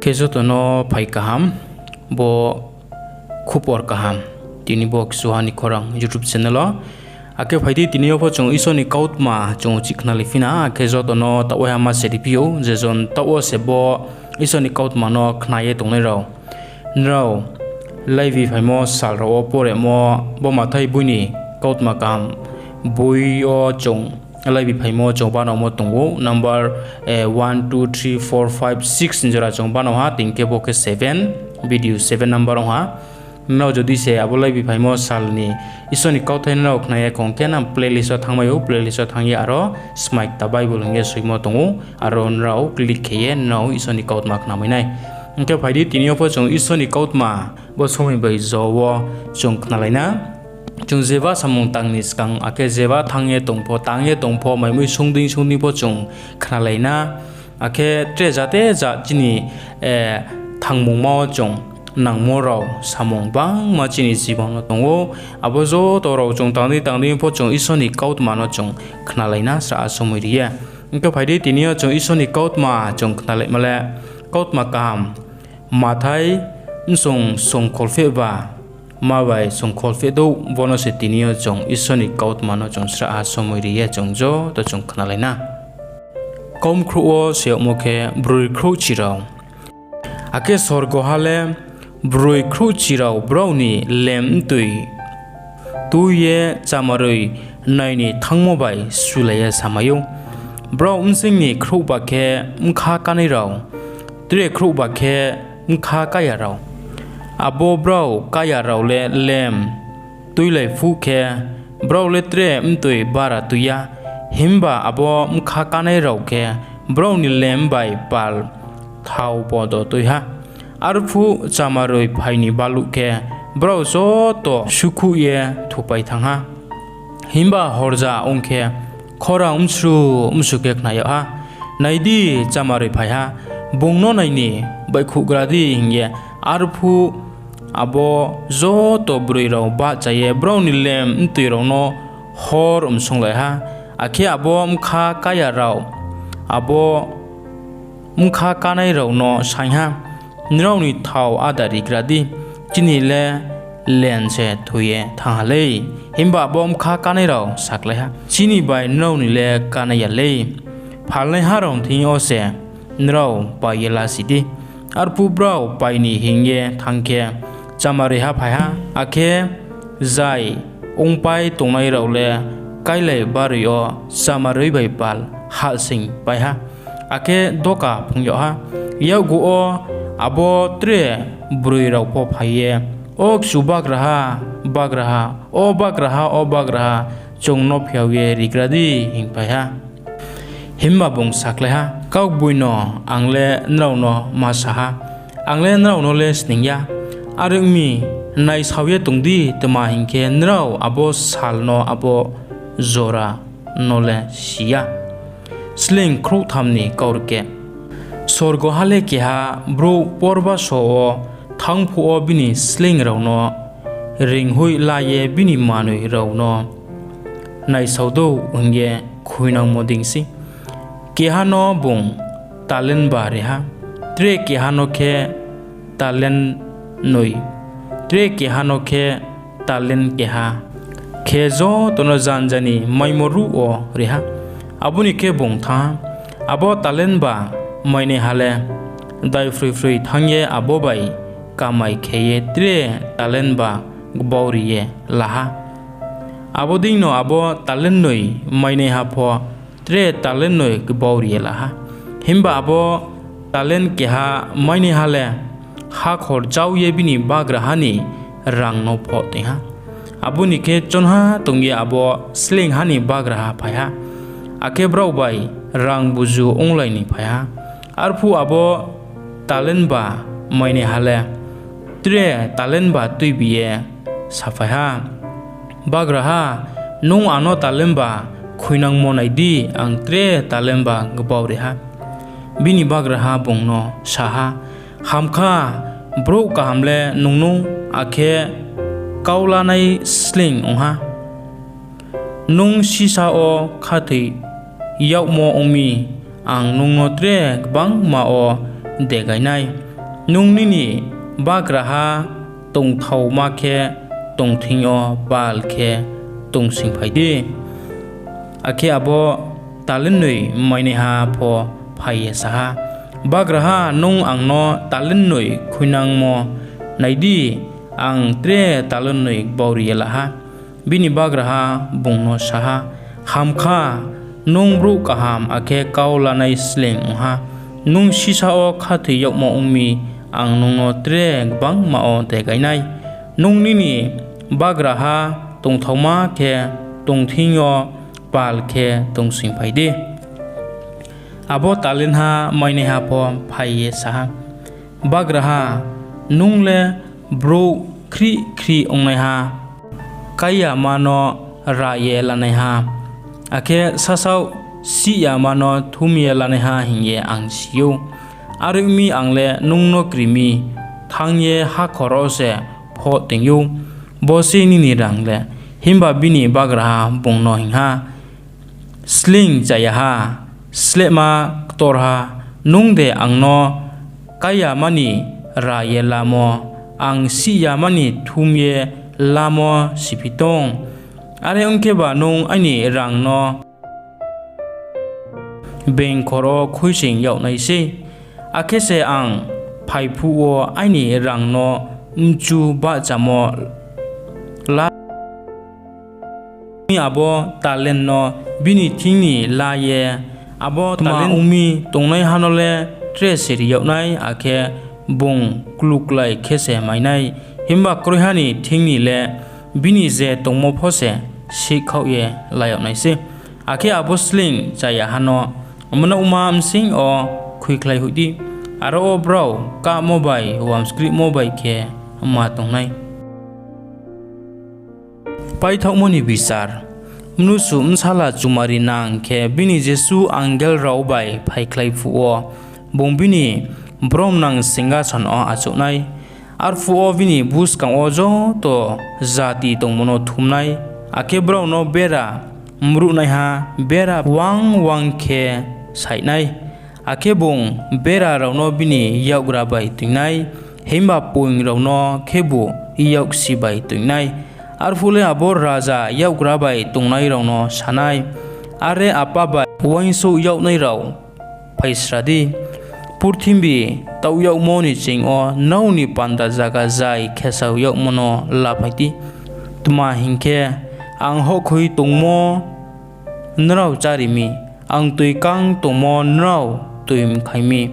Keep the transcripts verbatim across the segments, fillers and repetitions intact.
Khe joto no phai kaham, bo khupor kaham, tini bo Kchuha ni Khorang YouTube channel wo. Akhe phai di, tini yo pho chung Isor ni kautma chung uchih khnalai phi na, akhe joto no taoh wo hama se ri phi ou, je jon taoh wo se bo Isor ni kautma no khna ye tongnai rao. Nrao laibiphaimo sal rao wo poremo, bo Mathai boi ni kautma kaham boi yo chung laibiphaimo chung banaomo tong ou, number, eh, one, two, three, four, five, six ni jora chung banao ha, tini khe bo khe seven, video seven number ong ha. Nrao jodi se abo laibiphaimo sal ni Isor ni kauthai nrao khna ya khong khe, nang playlist wo thanngmai ou, playlist wo thanng ye aro Smai Kta Bible hing ye soimo tong ou, aro nrao click khe ye nrao Isor ni kautma khnamai nai. Hing khe phai di, tini yo pho chung Isor ni kautma bo somoi bai jo wo chung khnalai na. Chung jeba samung tang ni skang, akhe jeba thanng ye tong pho, tang ye tong pho, mai mui sung dei sung dei pho chung khnalai na. Akhe tre jate ja chini, eh, thangmungma wo chung nangmo rao samung bangma chini jibon no tong ou. Abo joto rao chung tang dei tang dei pho chung Isor ni kautma no chung khnalai na sra a somoi ri ye. Hing khe phai di, tini yo chung Isor ni kautma chung khnalaima le, kautma kaham Mathai bsung songkholphehba, ma bai songkholpheh douh, bo no se tini yo chung Isor ni kautma no chung sra a somoi ri ye chung joto chung khnalai na. Kaumkhrouh wo se yagmo khe broi khrouhchi rao. Akhe sorgo ha le broi khrouhchi rao brao ni lem mtoi tui ye chamaroi nai ni thanngmo bai sulai ye samai ou. Brao bsing ni khrouhba khe bkha kánai rao, tre khrouhba khe bkha káya rao. Abo brao káya rao le lem tuilai phuh khe, brao le tre mtoi bara tui ya. Himba abo bkha kánai rao khe brao ni lem bai pal thao bodo tui ha. Arphuh chamaroi phai ni baluh khe, brao joto sukhuh ye thupai thanng ha. Himba horja ong khe, khorang msru msru khe khna yag ha, Nai di, chamaroi phai ha, bung no nai ni, baihkhouhgra di, hing ye. Arphuh abo joto broi rao bahcha ye brao ni lem mtoi rao no hor msonglai ha. Akhe abo bkha káya rao abo bkha kánai rao no saing ha, Nrao ni thao áda rigra di, chini le lem se thoi ye thanng ha lei. Himba abo bkha kánai rao sakhlai ha, Chini bai nrao ni le kánai ya lei, phalnaiha rao thing yo se nrao pai ye lasi di. Arphuh brao pai ni hing ye thanng khe, chamaroiha phai ha, akhe zai ongpai tongnai rao le káilai baroi yo chamaroi bai pal hahsoingpai ha, akhe doka phung yag ha. Yakgu wo abo tre broi rao pho phai ye, O Chubagraha, bagraha, o bagraha, o bagraha, chung no phiao ye rigra di, hingphai ha. Himba bung sakhlai ha, Kaugboino ang le nrao no ma sa ha, ang le nrao no le sning ya. Are ong mi, naisao ye tong di, tma hing khe, nrao abo sal no, abo jora no le si ya. Sleing khrouhtham ni kaurkeh. Sorgo ha le keha brouh porbaso wo thanng phuh wo bini sleing rao no reinghoih la ye bini manoi rao no naisao douh hing ye khuinangmo dei sei. Keha no bung talentba ri ha, tre keha no khe talentnoi, tre keha no khe talent keha, khe joto no janja ni maimo ruh wo ri ha. Abo ni khe bung thanng ha. Abo talentba mainaiha le daiphroi phroi thanng ye abo bai kamai khe ye tre talentba gbau ri ye la ha. Abo deino abo talentnoi mainaiha pho tre talentnoi gbau ri ye la ha. Himba abo talent keha mainaiha le hakhor chau ye bini bagraha ni rang no phoh toing ha. Abo ni khe chonha tong ye abo sleingha ni bagraha phai ha, akhe brao bai rang buzu onglai ni phai ha. Arphuh abo talentba mainaiha le tre talentba tuibi ye saphai ha, Bagraha, nung ang no talentba khuinangmo nai di, ang tre talentba gbau ri ha. Bini bagraha bung no sa ha, Ham kha, brouh kaham le nung nou, akhe kau lanai sleing ong ha. Nung sisa wo khathoi yagmo ong mi, ang nung no tre gbangma wo degai nai? Nung nini bagraha tongthaoma khe tong thing yo pal khe tongsoingphai di. Akhe abo talentnoi mainaiha pho phai ye sa ha, ‘Bagraha, nung ang no talentnoi khuinangmo nai di, ang tre talentnoi gbauri ye la ha.’ Bini bagraha bung no sa ha, ‘Ham kha, nung brouh kaham akhe kau lanai sleing ong ha. Nung sisá wo khathoi yagmo ong mi, ang nung no tre gbangma wo degai nai. Nung nini bagraha tongthaoma khe tong thing yo pal khe tongsoingphai di.’ Abo talentha mainaiha pho phai ye sa ha, ‘Bagraha, nung le brouh khrih khrih ongnaiha, káiyama no ra ye lanaiha, akhe sasaoh sih yama no thum ye lanaiha hing ye ang si ou. Are ong mi, ang le nung no kri mi, thanng ye hakhor wo se phoh toing ou. Bo sei nini rang le.’ Himba bini bagraha bung no hing ha, ‘Sleing chayaha, slehma ktorha, nung de ang no káiyama ni ra ye lamo, ang sih yama ni thum ye lamo siphi tong? Are ong kheba, nung aini rang no beingkhor wo khuisoing yag nai sei, akhe se ang phai phuh wo aini rang no mchu bahchamo la Are ong mi, abo talent no bini thing ni la ye, abo talent ong mi tongnaiha no le tre se ri yag nai, akhe bung kluklai khe se mai nai. Himba kroiha ni thing ni le bini je tongmo pho se seihkhaoh ye la yag nai sei. Akhe abo sleing chayaha no mnaohma bsing yo khuikhlai hoih di, aro wo brao kahmo bai wamskrehmo bai khe ma tong nai.’ Paithaohmo ni Bichar Mnusu Bsala chumarinang khe bini jesuh angel rao bai phaikhlai phuh wo, bung bini bromnang singkason wo achouh nai. Arphuh wo bini buskang wo joto jati tongmo no thum nai, akhe brao no bera mruhnaiha bera wang wang khe saih nai. Akhe bung bera rao no bini yakgra bai toing nai, himba poing rao no khebu yaksi bai toing nai. Arphuh le abo raja yakgra bai tongnai rao no sa nai, ‘Are apa bai uaingsouh yagnai rao, phaisra di, purthimbi taoh yagmo ni nching yo nrao ni panda zaga zai khesao yagmo no laphai di. Tma hing khe, ang houhkhoi tongmo nrao chári mi, ang toi kang tongmo nrao toi mkhaing mi,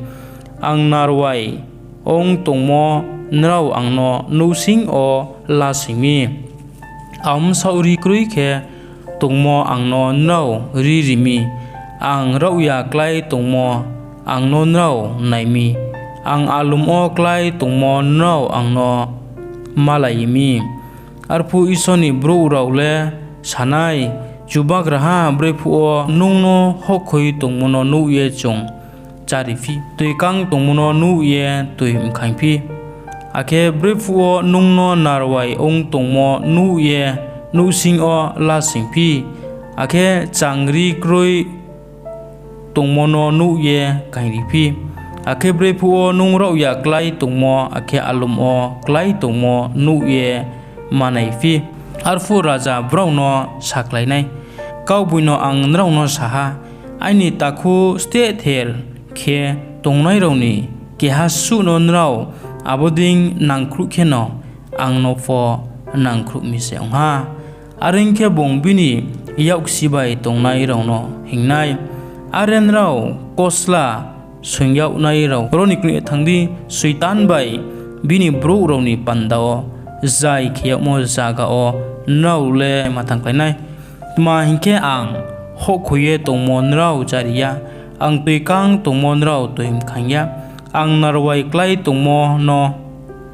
ang narwai ong tongmo nrao ang no nouhsing yo lasoing mi, ang bsaoh rri kroi khe tongmo ang no nrao rri ri mi, ang raohya klái tongmo ang no nrao nai mi, ang alum wo klái tongmo nrao ang no malai ye mi.’ Arphuh Isor ni brouh rao le sa nai, ‘Chubagraha, brephuh wo nung no houhkhoi tongmo no nuh ye chung cháriphi, toi kang tongmo no nuh ye toi mkhaingphi? Akhe brephuh wo nung no narwai ong tongmo nuh ye nouhsing yo lasoingphi, akhe chang rri kroi tongmo no nuh ye kaingriphi? Akhe brephuh wo nung raohya klái tongmo akhe alum wo klái tongmo nuh ye manaiphi?’ Arphuh raja brao no sakhlai nai, ‘Kaugboino ang nrao no sa ha, aini takhu stehther khe tongnai rao ni keha suh no nrao abo dei nangkhruh kheno, ang no pho nangkhruh mi se ong ha.’ Are ong khe, bung bini yaksi bai tongnai rao no hing nai, ‘Are nrao kosla soing yagnai rao, ro ni knoih ye thanng di, Soitan bai bini brouh rao ni panda wo zai khe yagmo zaga wo nrao le ma thanngkhlai nai. Tma hing khe, ang houhkhoi ye tongmo nrao chári ya, ang toi kang tongmo nrao toi mkhaing ya, ang narwai klái tongmo no,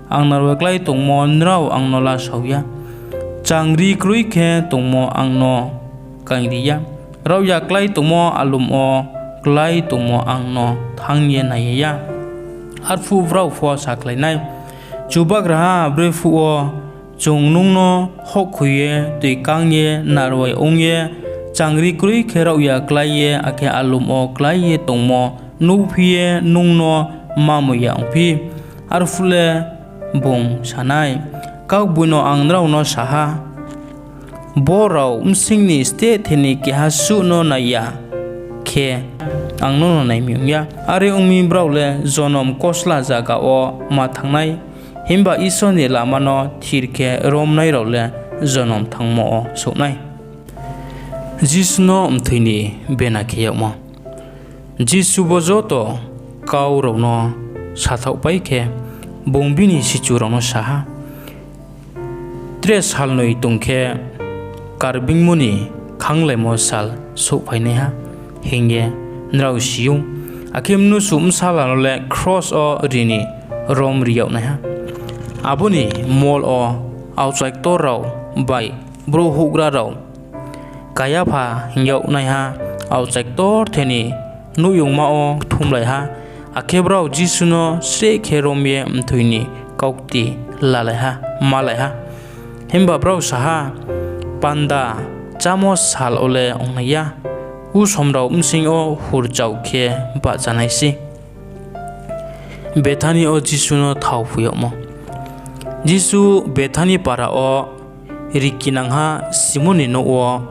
ang narwai klái tongmo nrao ang no lasao ya, chang rri kroi khe tongmo ang no kaingri ya, raohya klái tongmo alum wo klái tongmo ang no thanng ye nai ye ya.’ Arphuh brao pho sakhlai nai, ‘Chubagraha, brephuh wo chung nung no houhkhoi ye, toi kang ye, narwai ong ye, chang rri kroi khe raohya klái ye, akhe alum wo klái ye tongmo nuhphi ye nung no ma moing ya ongphi? Arphuh le bung sa nai, Kaugboino ang nrao no sa ha, bo rao bsing ni steh the ni keha suh no nai ya khe, ang nono nai mi ong ya. Are ong mi, brao le jonom kosla zaga wo ma thanng nai, himba Isor ni lama no thir khe romnai rao le jonom thanngmo wo souh nai. Jisu no Mthoi ni Bena Khe Yagmo Jisu bo joto kau rao no sathaohpai khe, bung bini sichu rao no sa ha, Tre salnoi tong khe, karbeingmo ni khanglaimo sal souhphai nai ha hing ye nrao si ou. Akhe Mnusu Bsala no le kros wo ri ni romri yag nai ha. Abo ni mol wo aokchai ktor rao bai brouh houhgra rao, Kaiapha hing yagnaiha, aokchai ktorther ni nouhyongma wo kthumlai ha. Akhe brao Jisu no sreh khe rom ye mthoi ni kaukti malai ha. Himba brao sa ha, Panda chámo sal wo le ongnai ya, usom rao bsing yo hurchao khe bahcha nai sei. Bethani yo Jisu no Thao Phu Yagmo Jisu Bethani para wo rikinangha Simon ni nouh wo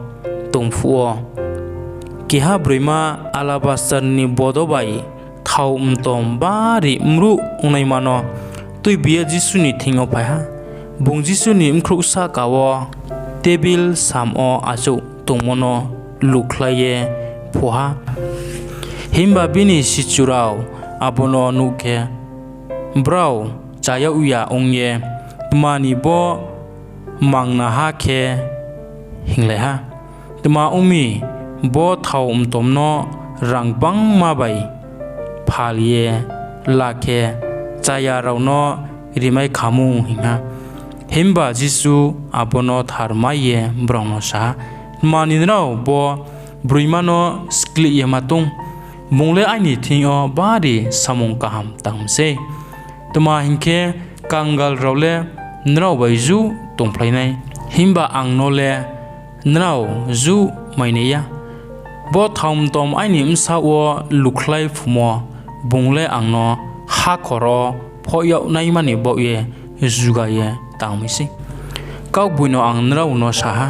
tong phuh wo, keha broima alabastar ni bodo bai thao mtom bari mruh ongnaima no tuibi ye Jisu ni thing yo phai ha. Bung Jisu ni bkhrouh sahka wo tebil sam wo achouh tongmo no lukhlai ye phu ha. Himba bini sichu rao abo no nuh khe, brao cha yag ya ong ye, Tma ni bo mangnaha khe? hinglai ha. Tma ong mi, bo thao mtom no rang gbangma bai phal ye la khe, chaya rao no rimai kha mu, hing ha. Himba Jisu abo no tharmai ye brao no sa ha, Tma ni nrao bo broima no skleh ye ma tong? Bung le aini thing yo bari samung kaham tang mi sei. Tma hing khe, kangal rao le nrao bai juh tongphlai nai, himba ang no le nrao juh mai nai ya. Bo thao mtom aini bsaoh wo lukhlai phumo, bung le ang no hakhor wo phoh yag naima ni baoh ye juga ye tang mi sei. Kaugboino ang nrao no sa ha,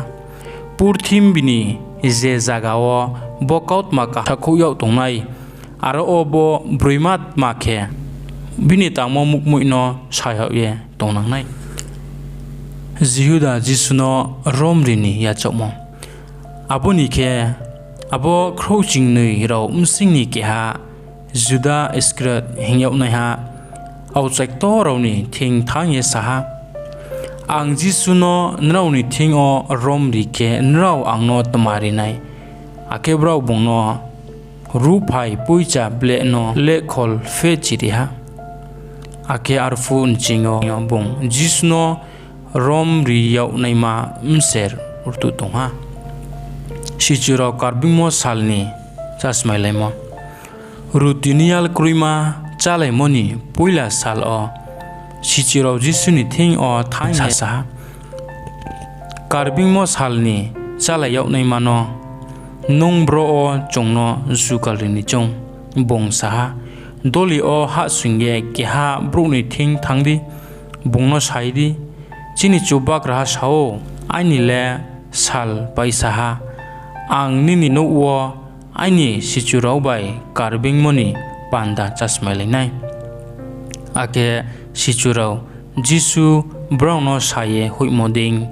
purthimbi ni je zaga wo bo kautma kaham sakhouh yag tongnai, aro wo bo broima tma khe bini tangmo mukmoih no sa yag ye tongnang nai. Jihuda Jisu no Romri ni Yachaohmo Abo ni khe, abo khrouhchingnoi rao bsing ni keha, Juda Iskariot hing yagnaiha, aokchai ktor rao ni thing thanng ye sa ha, Ang Jisu no nrao ni thing yo romri khe, nrao ang no tma ri nai? Akhe brao bung no ruhphai poicha bleh no lehkhol phechi ri ha. Akhe arphuh nching yo bung Jisu no romri yag naima mser rtuh tong ha. Sichu rao Karbeingmo Sal ni Chásmailaimo Ruti niyal kroima chálaimo ni poila sal wo sichu rao Jisu ni thing yo thanng ye sa ha, Karbeingmo sal ni chálai yag naima no nung bro wo chung no jugal ri ni choung? Bung sa ha, Doli yo hahsoing ye keha brouh ni thing thanng di, bung no sai di, ‘Chini Chubagraha sa ou, aini le sal paisa ha, ang nini nouh wo aini sichu rao bai Karbeingmo ni panda chásmailai nai.’ Akhe sichu rao Jisu brao no sa ye hoihmo dei,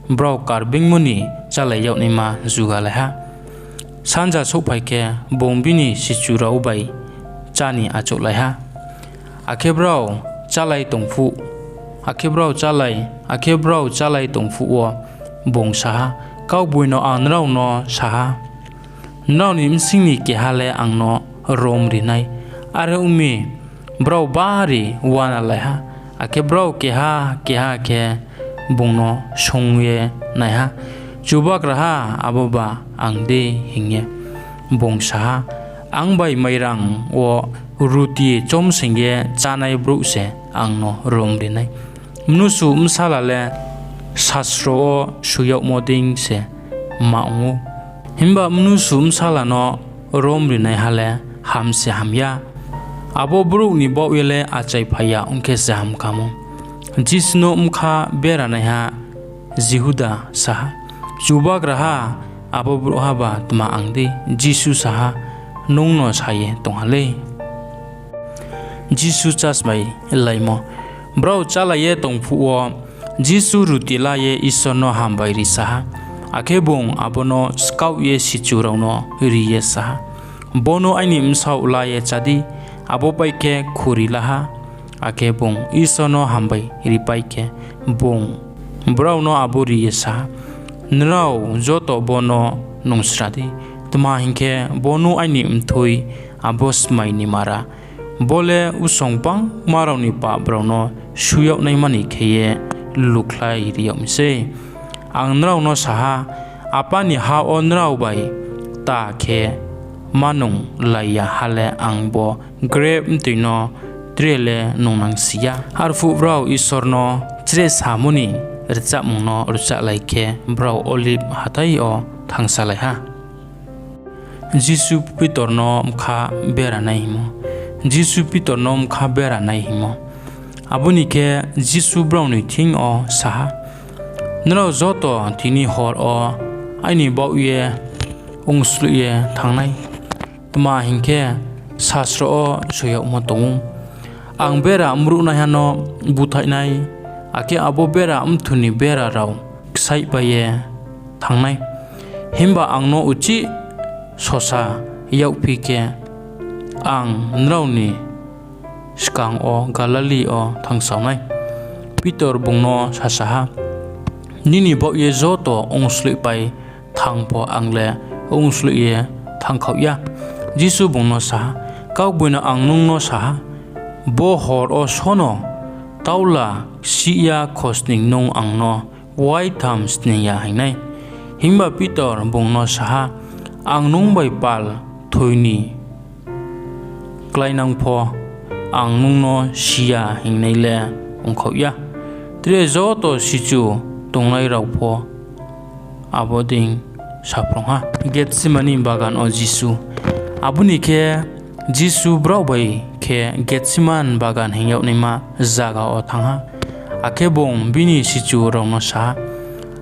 brao Karbeingmo ni chálai yag naima jugalai ha. Sanja souhphai khe, bung bini sichu rao bai chá ni achouhlai ha. Akhe brao chálai tong phuh, akhe brao chálai, akhe brao chálai tong phuh wo bung sa ha, Kaugboino ang nrao no sa ha, nrao ni bsing ni keha le ang no rom ri nai. Are ong mi, brao bari uanalai ha, akhe brao keha keha khe bung no swunng ye nai ha, ‘Chubagraha, aboba ang dei?’ hing ye. Bung sa ha, ‘Ang bai mairang wo ruti chomsoing ye chánai brouh se ang no rom ri nai. Mnusu Bsala le sasro wo soi yagmo dei se ma ong ou. Himba Mnusu Bsala no rom rinaiha le ham se ham ya, Abo brouh ni baoh ye le achaiphai ya ong khe se hamkam ou. Jisu no bkha beranaiha Jihuda sa ha, Chubagraha, abo brouhhaba tma ang dei? Jisu sa ha, Nung no sa ye tong ha lei. Jisu Chásmailaimo. Brao chálai ye tong phuh wo, Jisu ruti la ye Isor no hambai risa ha, akhe bung abo no skaoh ye sichu rao no ri ye sa ha, Bono aini bsaoh, la ye chá di. Abo pai khe khuri la ha, akhe bung Isor no hambai ripai khe, bung brao no abo ri ye sa ha, Nrao joto bo no nungsra di, tma hing khe, bono aini mthoi abo smai ni mara, bo le usong gbangma rao ni pap rao no shu yag naima ni khe ye lukhlai ri yag mi sei. Ang nrao no sa ha, Apa ni ha wo nrao bai kta khe ma nunglai ya ha le, ang bo grep mtoi no tre le nungnangsi ya. Arphuh brao Isor no chrehsamo ni rchahmung no rchahlai khe, brao Olib hathái yo thanngsalai ha. Jisu Pitor no Bkha Beranai Hingmo. Jisu Pitor no Bkha Beranai Hingmo. Abo ni khe Jisu brao ni thing yo sa ha, Nrao joto tini hor wo aini baoh ye ongsloih ye thanng nai. Tma hing khe, sasro wo soi yagmo tong ou, ‘Ang bera mruhnaiha no búthaih nai, akhe abo bera bthwu ni bera rao ksaihpai ye thanng nai.’ Himba ang no uchih sosa yagphi khe, ang nrao ni skang wo Galili yo thanngsao nai. Pitor bung no sasa ha, Nini baoh ye joto ongsloihpai thanng pho, ang le ongsloih ye thanngkhaoh ya. Jisu bung no sa ha, Kaugboino ang nung no sa ha, bo hor wo sono taula ksih ya khosning nung ang no waitham sning ya hing nai. Himba Pitor bung no sa ha, Ang nung bai pal thoi ni kláinang pho, ang nung no si ya hingnai le ongkhaoh ya. Tre joto sichu tongnai rao pho abo dei saphrung ha. Getsemani Bagan wo Jisu Abo ni khe Jisu brao bai khe Getseman bagan hing yag naima zaga wo thanng ha. Akhe bung bini sichu rao no sa ha,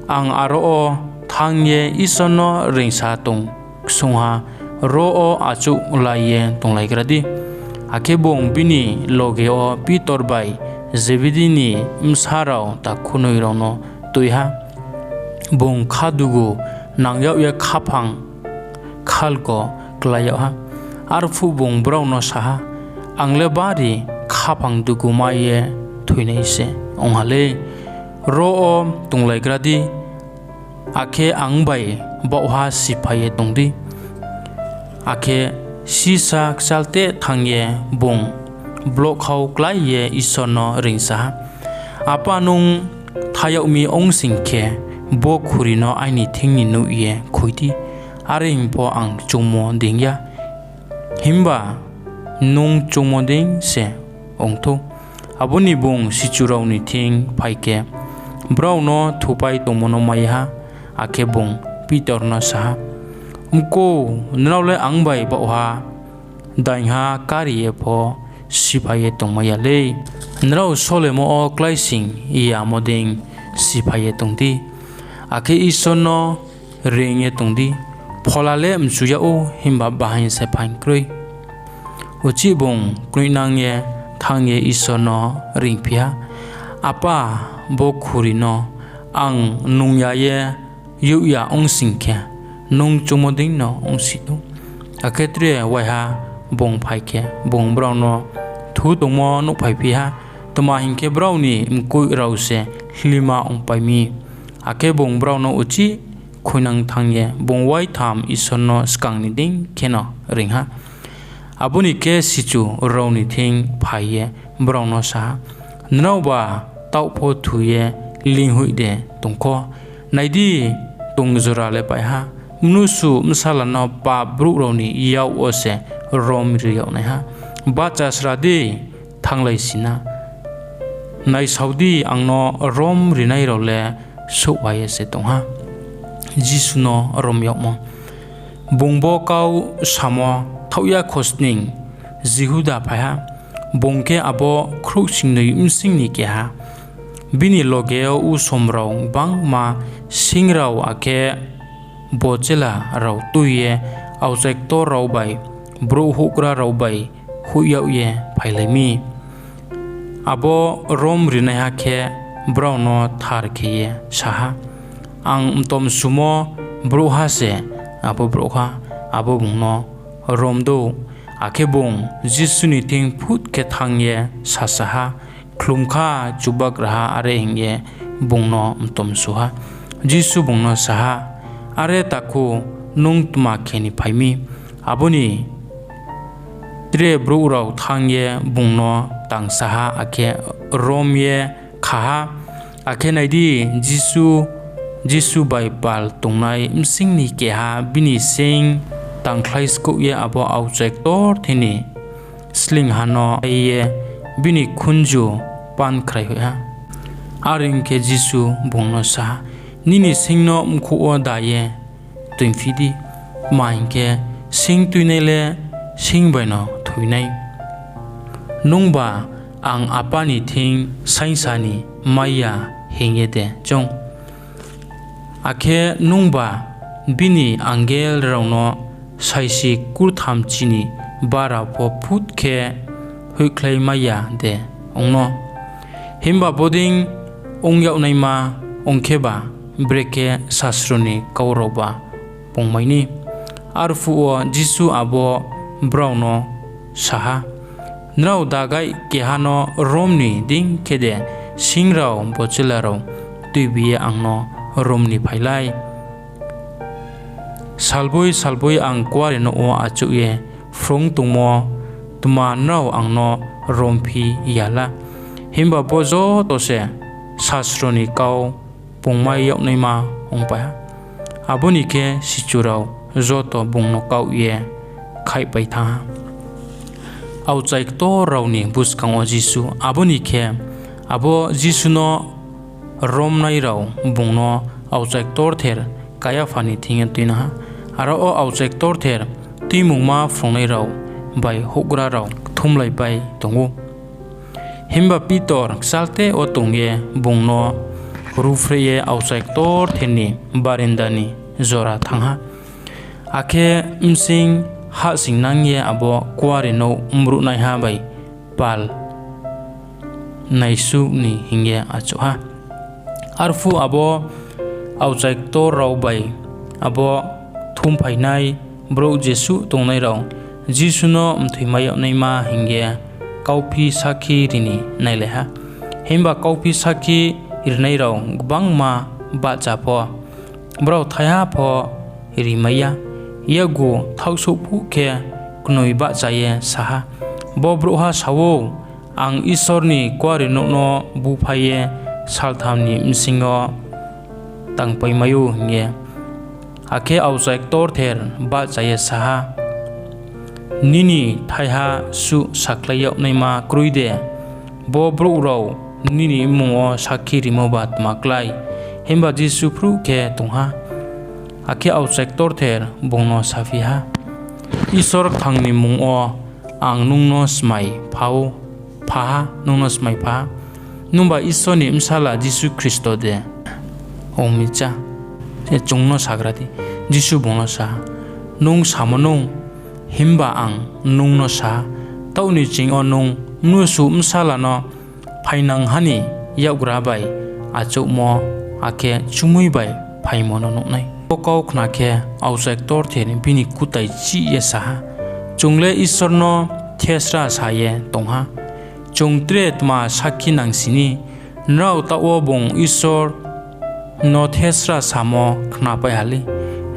Ang aro wo thanng ye Isor no reingsa tong ksungha, ro wo achouhlai ye tonglaigra di. Akhe bung bini loge wo Pitor bai Zebedi ni bsa rao takhunoi rao no tui ha. Bung khadugu nang yag ye khaphang khalko klái yag ha. Arphuh bung brao no sa ha, Ang le bari khaphang duguma ye thoinai se ong ha lei. Ro wo tonglaigra di, akhe ang bai baohha siphai ye tong di. Akhe sisá kchalteh thanng ye bung blohkhau klái ye Isor no reingsa ha, Apa, nung tha yag mi ong sing khe, bo khuri no aini thing ni noih ye khui di, are hing pho ang choungmo dei ya, himba nung choungmo dei se ong thou. Abo ni bung sichu rao ni thing phai khe, brao no thupai tongmo no mai ha. Akhe bung Pitor no sa ha, Mkou, nrao le ang bai baohha daingha kári ye pho siphai ye tongmai ya lei. Nrao solemo wo kláising yamo dei siphai ye tong di, akhe Isor no reing ye tong di. Phola le mchu yag ou, himba bahaing se phaing kroi. Uchih bung knoihnang ye thanng ye Isor no reingphi ha, Apa, bo khuri no ang nung ya ye youh ya ong sing khe, nung choungmo deino ongsi thou. Akhe tre waiha bung phai khe, bung brao no thu tongmo nuhphaiphi ha; tma hing khe, brao ni mkoih rao se hlima ongpai mi. Akhe bung brao no uchih khuinang thanng ye bung waitham Isor no skang ni dei kheno reing ha. Abo ni khe sichu rao ni thing phai ye brao no sa ha, Nraoba taoh pho thu ye leinghoih de tong kho? Nai di, tong jora le pai ha, Mnusu Bsala no pap brouh rao ni yak wo se rom ri yag nai ha. Bahchasra di, thannglai si na. Naisao di, ang no rom rinai rao le souhphai ye se tong ha. Jisu no Rom Yagmo Bung bo kau samo thaoh ya khosning Jihuda phai ha, bung khe abo khrouhchingnoi bsing ni keha. Bini loge wo usom rao gbangma, sing rao akhe bochela rao tui ye aokchai ktor rao bai brouh houhgra rao bai hoih yag ye phailai mi. Abo rom rinaiha khe brao no thar khe ye sa ha, Ang mtomsumo brouhha se abo brouhha, abo bung no rom douh. Akhe bung Jisu ni thing phut khe thanng ye sasa ha, Khlum kha, Chubagraha, are hing ye bung no mtomsu ha. Jisu bung no sa ha, Are takhu, nung tma khe ni phai mi? Abo ni tre brouh rao thanng ye bung no tangsa ha, akhe rom ye kha ha. Akhe nai di, Jisu bai pal tongnai bsing ni keha bini sing tangkhlai skouh ye abo aokchai ktorther ni sleingha no kái ye bini khunju pán khraihoih ha. Are ong khe, Jisu bung no sa ha, Nini sing no mkhouh wo da ye toingphi di; tma hing khe, sing tuinai le sing baino thoi nai. Nungba ang Apa ni thing saingsa ni mai ya hing ye de choung? Akhe nungba bini angel rao no saisi kurthamchi ni bára pho phut khe hoihkhlaimai ya de ong no? Himba bodei ong yag naima ong kheba, brekhe sasro ni kau raoba pungmai ni? Arphuh wo Jisu abo brao no sa ha, Nrao dagai keha no rom ni dei khe de sing rao, bochela rao tuibi ye ang no rom ni phailai? Salboi salboi ang Kuarenouh wo achouh ye phrung tongmo tma nrao ang no romphi ya la? Himba bo joto se sasro ni kau pungmai yag naima ongpai ha. Abo ni khe sichu rao joto bung no kaoh ye khaihpai thanng ha. Aokchai Ktor rao ni Buskang wo Jisu Abo ni khe, abo Jisu no romnai rao bung no aokchai ktorther Kaiapha ni thing yo tuinang ha. Aro wo aokchai ktorther Tuimungma phrungnai rao bai houhgra rao kthumlaipai tong ou. Himba Pitor kchalteh wo tong ye bung no ruhphreh ye aokchai ktorther ni barinda ni jora thanng ha, akhe bsing hahsoingnang ye abo Kuarenouh mruhnaiha bai pal naisuh ni hing ye achouh ha. Arphuh abo aokchai ktor rao bai abo kthumphai brouh jesuh tongnai rao Jisu no mthoimai yag naima hing ye kauphi sakhi ri ni nailai ha. Himba kauphi sakhi rinai rao gbangma bahcha pho, brao thaiha pho rimai ya. Yakgu thaohsouh phuh khe, knoi bahcha ye sa ha, Bo brouhha sa ou, ‘Ang Isor ni Kuarenouh no búphai ye saltham ni bsing yo tangpaimai ou,’ hing ye. Akhe aokchai ktorther bahcha ye sa ha, Nini thaiha suh sakhlai yag naima kroi de? Bo brouh rao nini mmung wo sakhi rimoba tma klái? Himba Jisu phruh khe tong ha. Akhe aokchai ktorther bung no saphi ha, Isor kthang ni mmung wo ang nung no smai pha ha, nungba Isor ni Bsala Jisu Khristo de ong mi cha? Chung no sagra di. Jisu bung no sa ha, Nung samo nou. Himba ang nung no sa ha, taoh ni ching yo nung Mnusu Bsala no phainangha ni yakgra bai achouhmo, akhe chumui bai phaimo no nuh nai. Bo kau khna khe, aokchai ktorther bini kutai chih ye sa ha, Chung le Isor no thesra sa ye tong ha. Chung tre tma sakhi nangsi ni? Nrao taoh wo bung Isor no thesra samo khnapai ha lei?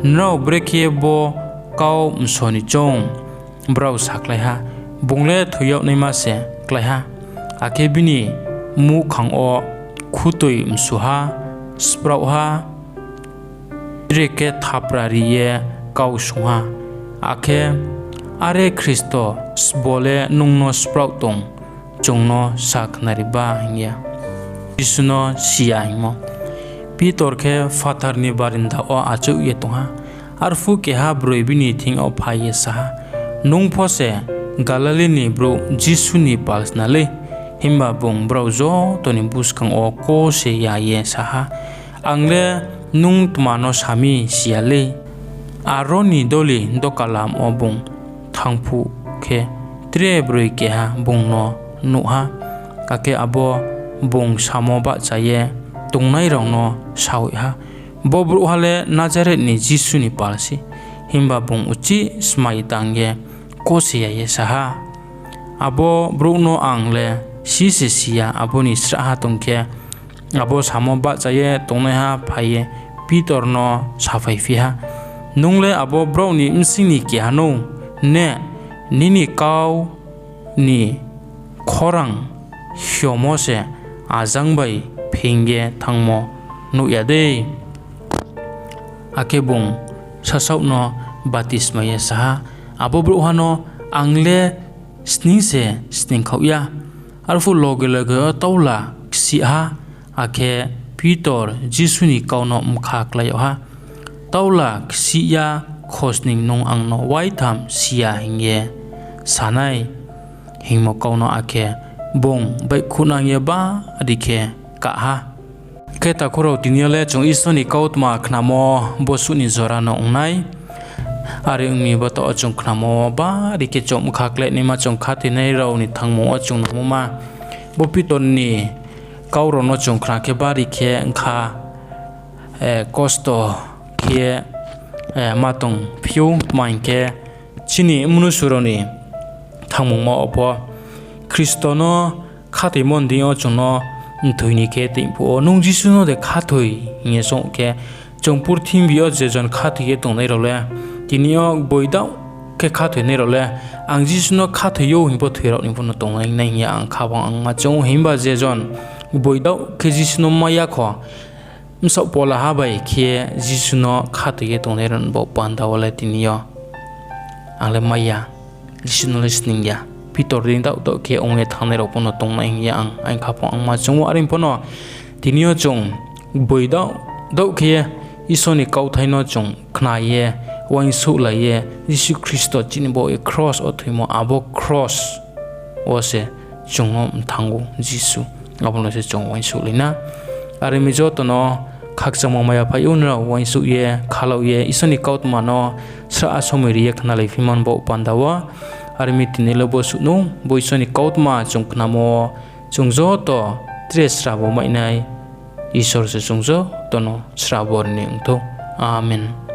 Nrao brekhe bo kau mso ni choung? Brao sakhlai ha, Bung le thoi yag naima se klái ha, akhe bini muhkhang wo khutoi msu ha, spraoh ha, tre khe thaprari ye kau swunng ha, akhe ‘Are Khristo, sbo le nung no spraoh tong, chung no sakhnari ba?’ hing ye. Jisu no Si ya Hingmo Pitor khe phathar ni barinda wo achouh ye tong ha. Arphuh keha broi bini thing yo phai ye sa ha, Nung pho se Galili ni brouh Jisu ni pal sna lei? Himba bung brao joto ni buskang wo kose ya ye sa ha, Ang le nung tma no sa mi si ya lei. Aro ni doli doka lam wo bung thanng phuh khe, tre broi keha bung no nuh ha, akhe abo bung samo bahcha ye tongnai rao no sahoih ha, Bo brouhha le Nazareth ni Jisu ni pal sei. Himba bung uchih smai tang ye kose ya ye sa ha, Abo brouh no ang le si se si ya. Abo ni srahha tong khe, abo samo bahcha ye tongnaiha phai ye Pitor no saphaiphi ha, Nung le abo brao ni bsing ni keha nou ne? Nini kau ni khorang hyomo se ajang bai pheing ye thanngmo nuh ya dei? Akhe bung sasaoh no batismai ye sa ha, Abo brouhha no ang le sning se sning khaoh ya. Arphuh loge loge wo taula ksih ha, akhe Pitor Jisu ni kau no bkha klái yag ha. Taula ksih ya khosning nung ang no waitham si ya hing ye sa nai hingmo kau no. Akhe bung baihkhouhnang ye bari khe kah ha. Khe takhu rao, tini yo le chung Isor ni kautma khnamo bosuh ni jora no ong nai. Are ong mi, bo taoh wo chung khnamo wo bari khe chung bkha kláinaima, chung khathoinai rao ni thangmung wo chung nangmo ma. Bo Pitor ni kau rao no chung khna khe bari khe bkha kosto khe ma tong phiouh. Tma hing khe, chini mnusu rao ni thangmungma wo pho Khristo no khathoimo ni deing yo chung no mthoi ni khe toing phuh wo, nung Jisu no de khathoi hing ye song khe, chung purthimbi yo je jon khathoi ye tongnai rao le, tini yo gboidaoh khe khathoinai rao le, ang Jisu no khathoi ou hing pho thoi rao ni pho no tongnai nai hing ye ang khaphang angma choung ou. Himba je jon gboidaoh khe Jisu no mai ya kho, bsaoh polaha bai khe Jisu no khathoi ye tongnai rao ni baoh panda wo le tini yo ang le mai ya, Jisu no le sning ya. Pitor dei daoh daoh khe ong ye thanngnai rao pho no tongnai hing ye ang aini khaphang angma choung ou. Are pho no tini yo chung gboidaoh daoh khe Isor ni kauthai no chung khna ye, uaingsouhlai ye, Jisu Khristo chini baoh ye kros wo thoimo, abo kros wo se chung no mthang ou Jisu. Abo no se chung uaingsouhlai na. Are mi joto no khakchangmo maya phai ou, nrao uaingsouh ye, khalao ye Isor ni kautma no srah somoi ri ye khnalaiphimo ni baoh panda wo. Are mi tini le bo suh nou, bo Isor ni kautma chung khnamo wo chung joto tre srabo mainai Isor se chung joto no srabo ri ni ong thou. Amen.